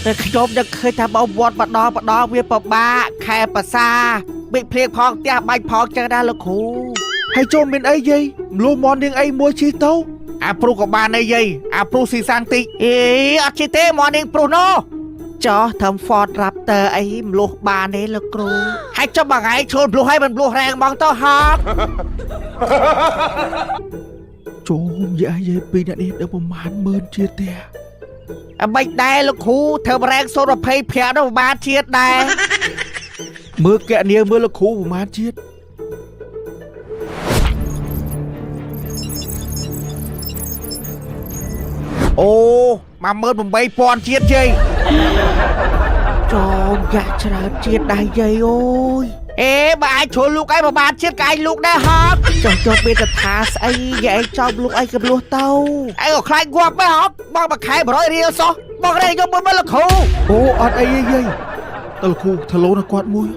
តែខ្ញុំនឹកឃើញថាបើវត្តម្ដងម្ដងវាពិបាកខែប្រសាបិចភ្លៀងផងផ្ទះបាញ់ផងចឹងណាលោកគ្រូ ហើយចូលមានអីយាយមលូមន់នាងអីមួយជីទៅ អាព្រុសក៏បានដែរយាយអាព្រុសស៊ីសាំងតិចអេអត់ជីទេមន់នាងព្រុសនោះចោះធ្វើ Ford Raptor អីមលុះបានទេលោកគ្រូហើយចុះមួយថ្ងៃឈូលមលុះហើយមិនមលុះរែងហ្មងទៅហត់ ចូលយាយយាយពីរអ្នកនេះដល់ប្រហែលម៉ឺនជាតិទេ អ្មិនដែរលោកគ្រូធ្វើរែង025នោះប្រហែលជាតិដែរ មើលកណនាមើលលោកគ្រូប្រហែលជាតិ អូ18000ជាតិយាយ ចោមយ៉ាក់ច្រើនជាតិដែរយាយអូយអេបើអាចជ្រុលលូកឯងប្របានជាតិក៏ឯងលូកដែរហត់ចុះចុះពេលតថាស្អីយាយឯងចោមលូកឯងកំលោះទៅឯងក៏ខ្លាចងាប់ដែរហត់បងមួយខែ100រៀលសោះបងរែងយកមើលមើលលោកគ្រូ អូអត់អីទេយាយតើលោកគ្រូថាឡូណាគាត់មួយ